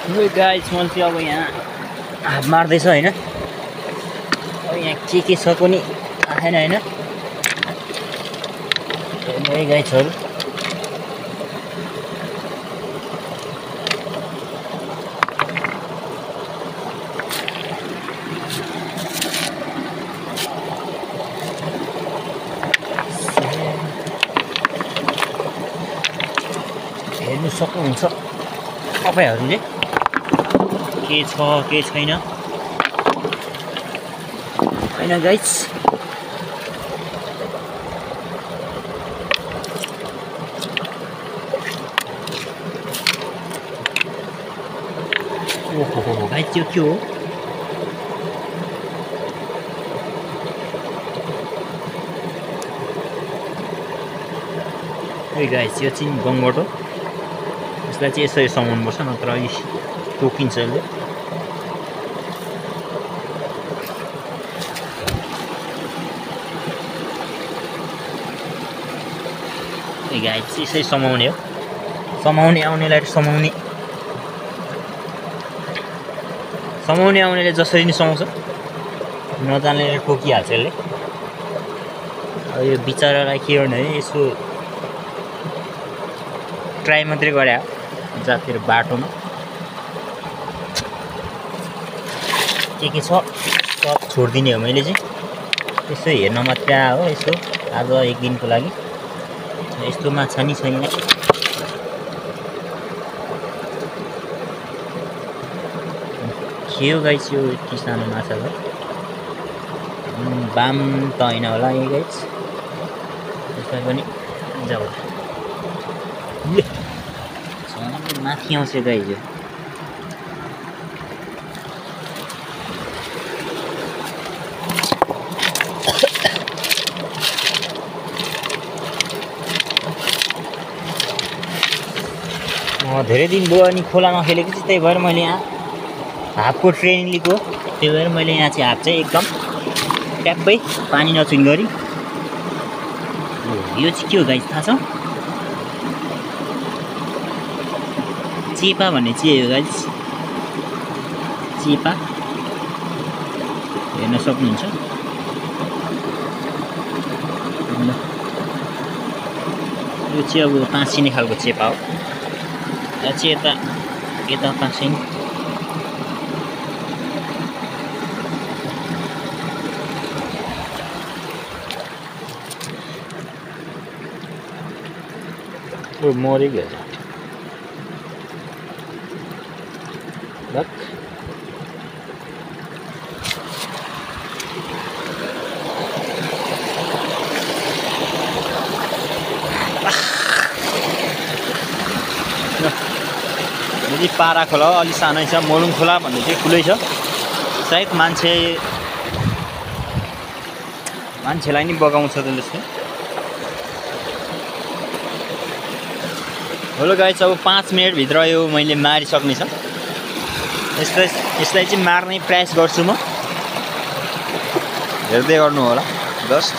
Guys मैले चाहिँ अब यहाँ हात मार्दैछ हैन। अब यहाँ के छ पनि थाहा छैन हैन। है गाइसहरु हेर्नु सक्नुहुन्छ तपाईहरुले के छ के छैन हैन गाइस। ओहो गाइस त्यो के हो? ए गाइस यो चाहिँ गङ्गट हो। यसलाई चाहिँ यसरी समाउनुपर्छ नत्र टोकिन्छ यसले। ए गाइस यसरी समाउने हो। समाउने आउनेलाई समाउने आउनेले जसरी नि समाउँछ नजान्नेले टोकिहाल्छ यसले। अब यो बिचरालाई के गर्ने है यसो ट्राई मात्रै गरे जातिर बाटोमा के छ सब छोडिदिने हो मैले चाहिँ। यसो हेर्न मात्रै हो यसो आज एक दिनको लागि। यस्तो माछा नि छैन। के हो गाइस यो यति सानो माछा हो? बाम त हैन होला यो गाइस। यसलाई पनि जाऊ माथि आउँछ गाइस यो। धेरै दिन भयो अनि खोला नखेलेको चाहिँ त्यही भएर मैले यहाँ हाफको ट्रेनिङ लिएको। त्यही भएर मैले यहाँ चाहिँ हाफ चाहिँ एकदम ट्याप्पै पानी नचुइन गरी। यो चाहिँ के हो गाइस थाहा छ? चेपा भन्ने चाहिँ हो गाइस। चेपा हेर्न सक्नुहुन्छ। यो चाहिँ अब पासिने खालको चेपा हो। यो चाहिँ यता पासिने। ओ मरेको छ। Look. यदि पारा खोला हो अलि सानै छ। मोलुङ खोला भन्ने चाहिँ ठुलै छ। सायद मान्छेलाई नि बगाउँछ त्यसले चाहिँ। हेलो गाइस अब 5 मिनेट भित्र यो मैले मारिसक्ने छ। यसलाई चाहिँ मार्ने प्रयास गर्छु म। हेर्दै गर्नु होला जस्ट।